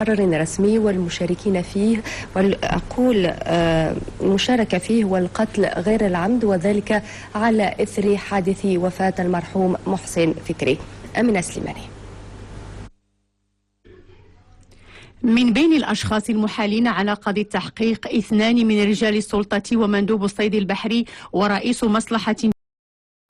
مقرر رسمي والمشاركين فيه، وأقول المشاركة فيه والقتل غير العمد، وذلك على إثر حادث وفاة المرحوم محسن فكري. أمينة سليماني. من بين الأشخاص المحالين على قاضي التحقيق 2 من رجال السلطة ومندوب الصيد البحري ورئيس مصلحة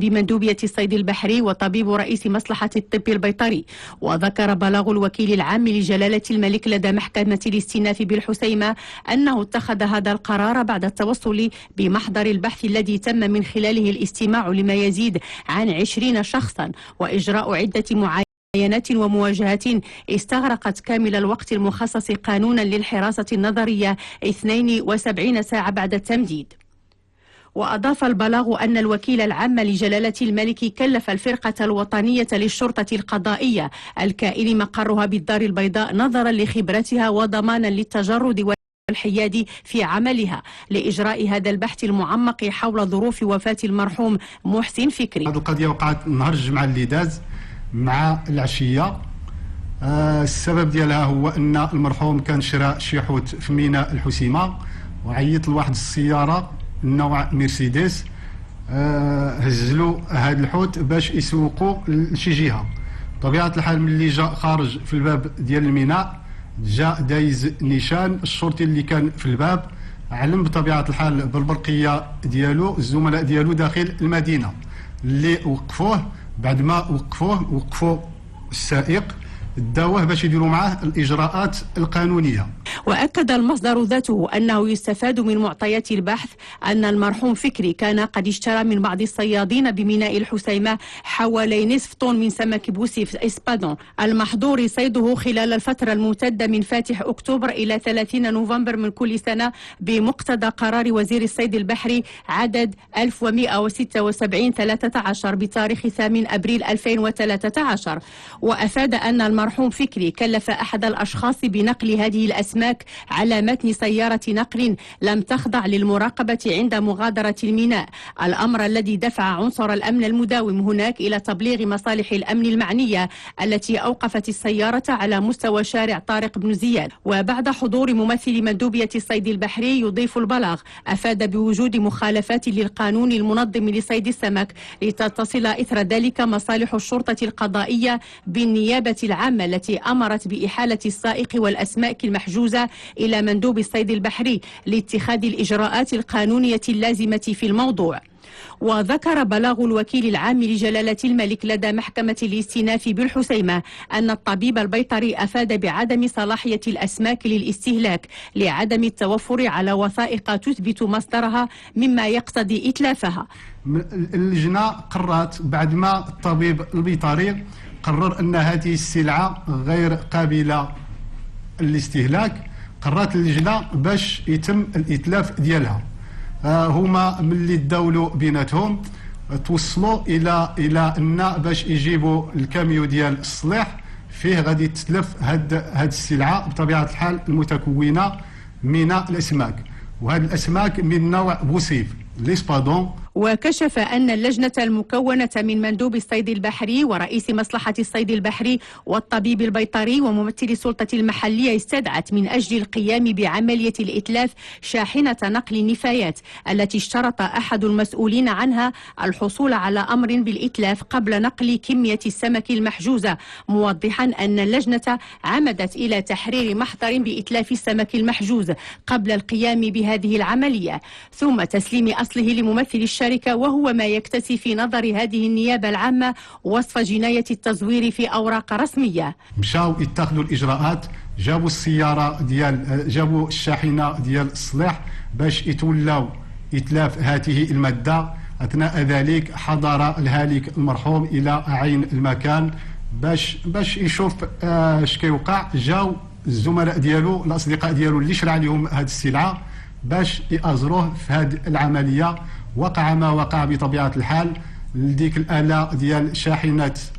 بمندوبية الصيد البحري وطبيب رئيس مصلحة الطب البيطري. وذكر بلاغ الوكيل العام لجلالة الملك لدى محكمة الاستئناف بالحسيمة أنه اتخذ هذا القرار بعد التوصل بمحضر البحث الذي تم من خلاله الاستماع لما يزيد عن 20 شخصا وإجراء عدة معاينات ومواجهات استغرقت كامل الوقت المخصص قانونا للحراسة النظرية 72 ساعة بعد التمديد. وأضاف البلاغ أن الوكيل العام لجلالة الملك كلف الفرقة الوطنية للشرطة القضائية الكائن مقرها بالدار البيضاء نظرا لخبرتها وضمانا للتجرد والحياد في عملها لإجراء هذا البحث المعمق حول ظروف وفاة المرحوم محسن فكري. هذه القضية وقعت نهار الجمعة اللي داز مع العشية. السبب ديالها هو أن المرحوم كان شرا شي حوت في ميناء الحسيمة وعيط لواحد السيارة نوع مرسيدس، هزلوا هذا الحوت باش يسوقوا لشي جهة. طبيعة الحال ملي جا خارج في الباب ديال الميناء جا دايز نيشان، الشرطي اللي كان في الباب علم بطبيعة الحال بالبرقيه ديالو الزملاء ديالو داخل المدينة اللي وقفوه. بعد ما وقفوه وقفوا السائق داوه باش يديروا معاه الإجراءات القانونية. وأكد المصدر ذاته أنه يستفاد من معطيات البحث أن المرحوم فكري كان قد اشترى من بعض الصيادين بميناء الحسيمة حوالي نصف طن من سمك بوسيف espadon المحظور صيده خلال الفترة الممتدة من فاتح أكتوبر إلى 30 نوفمبر من كل سنة بمقتضى قرار وزير الصيد البحري عدد 1176-13 بتاريخ 8 أبريل 2013. وأفاد أن المرحوم فكري كلف أحد الأشخاص بنقل هذه الأسماك على متن سيارة نقل لم تخضع للمراقبة عند مغادرة الميناء، الأمر الذي دفع عنصر الأمن المداوم هناك إلى تبليغ مصالح الأمن المعنية التي أوقفت السيارة على مستوى شارع طارق بن زياد. وبعد حضور ممثل مندوبية الصيد البحري يضيف البلاغ أفاد بوجود مخالفات للقانون المنظم لصيد السمك لتتصل إثر ذلك مصالح الشرطة القضائية بالنيابة العامة التي أمرت بإحالة السائق والأسماك المحجوزة إلى مندوب الصيد البحري لاتخاذ الإجراءات القانونية اللازمة في الموضوع. وذكر بلاغ الوكيل العام لجلالة الملك لدى محكمة الاستئناف بالحسيمة أن الطبيب البيطري أفاد بعدم صلاحية الأسماك للاستهلاك لعدم التوفر على وثائق تثبت مصدرها مما يقتضي إتلافها. اللجنة قررت بعد ما الطبيب البيطري قرر أن هذه السلعة غير قابلة للاستهلاك، قررت اللجنة باش يتم الإتلاف ديالها. هما ملي تداولوا بيناتهم توصلوا الى ان باش يجيبوا الكاميو ديال الصليح فيه غادي تتلف هاد السلعة بطبيعة الحال المتكونه من الاسماك، وهاد الاسماك من نوع بوسيف l'espadon. وكشف أن اللجنة المكونة من مندوب الصيد البحري ورئيس مصلحة الصيد البحري والطبيب البيطري وممثل السلطة المحلية استدعت من أجل القيام بعملية الإتلاف شاحنة نقل النفايات التي اشترط أحد المسؤولين عنها الحصول على أمر بالإتلاف قبل نقل كمية السمك المحجوزة، موضحا أن اللجنة عمدت إلى تحرير محضر بإتلاف السمك المحجوز قبل القيام بهذه العملية ثم تسليم أصله لممثل الشركة، وهو ما يكتسي في نظر هذه النيابة العامة وصف جناية التزوير في أوراق رسمية. مشاو اتخذوا الإجراءات، جابوا السيارة ديال جابوا الشاحنة ديال الصليح باش يتولاو إتلاف هذه المادة. أثناء ذلك حضر الهالك المرحوم إلى عين المكان باش يشوف اش كيوقع. جاو الزملاء ديالو الأصدقاء ديالو اللي شرع لهم هذه السلعة باش يأزروه في هذه العملية. وقع ما وقع بطبيعة الحال، لديك الآلة ديال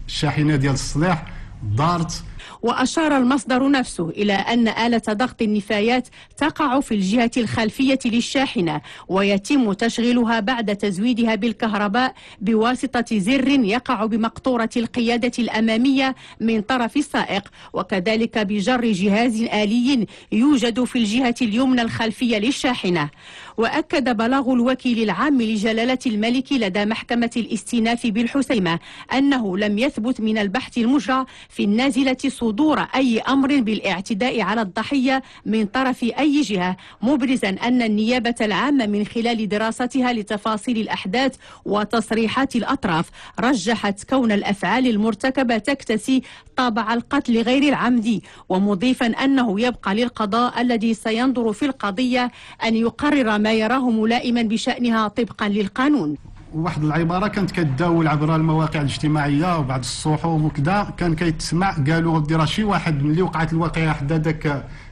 الشاحنة ديال الصليح دارت. وأشار المصدر نفسه إلى أن آلة ضغط النفايات تقع في الجهة الخلفية للشاحنة، ويتم تشغيلها بعد تزويدها بالكهرباء بواسطة زر يقع بمقطورة القيادة الأمامية من طرف السائق، وكذلك بجر جهاز آلي يوجد في الجهة اليمنى الخلفية للشاحنة. وأكد بلاغ الوكيل العام لجلالة الملك لدى محكمة الاستئناف بالحسيمة أنه لم يثبت من البحث المجرى في النازلة صدور أي أمر بالاعتداء على الضحية من طرف أي جهة، مبرزا أن النيابة العامة من خلال دراستها لتفاصيل الأحداث وتصريحات الأطراف رجحت كون الأفعال المرتكبة تكتسي طابع القتل غير العمدي، ومضيفا أنه يبقى للقضاء الذي سينظر في القضية أن يقرر ما يراه ملائما بشأنها طبقا للقانون. واحد العبارة كانت كتداول عبر المواقع الاجتماعية وبعض الصحف وكذا، كان كيتسمع قالوا غدي راه شي واحد ملي وقعت الواقعة حدا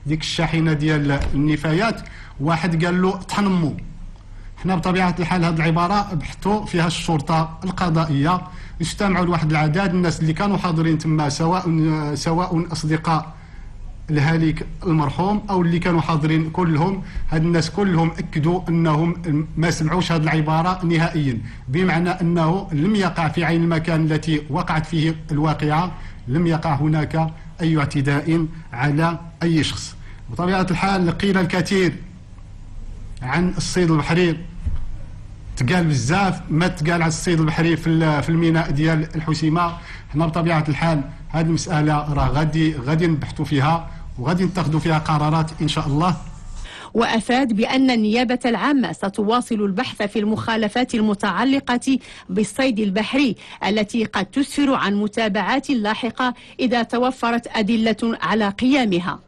ديك الشاحنة ديال النفايات، واحد قال له طحن امو. حنا بطبيعة الحال هذه العبارة بحثوا فيها الشرطة القضائية، اجتمعوا لواحد العدد الناس اللي كانوا حاضرين تما، سواء اصدقاء الهالك المرحوم او اللي كانوا حاضرين كلهم. هاد الناس كلهم اكدوا انهم ما سمعوش هذه العبارة نهائيا، بمعنى انه لم يقع في عين المكان التي وقعت فيه الواقعة، لم يقع هناك اي اعتداء على اي شخص. بطبيعة الحال قيل الكثير عن الصيد البحري، تقال بزاف ما تقال على الصيد البحري في الميناء ديال الحسيمه. حنا بطبيعة الحال هذه المسالة راه غادي نبحثوا فيها وغادي نتخذوا فيها قرارات إن شاء الله. وأفاد بأن النيابة العامة ستواصل البحث في المخالفات المتعلقة بالصيد البحري التي قد تسفر عن متابعات لاحقة إذا توفرت أدلة على قيامها.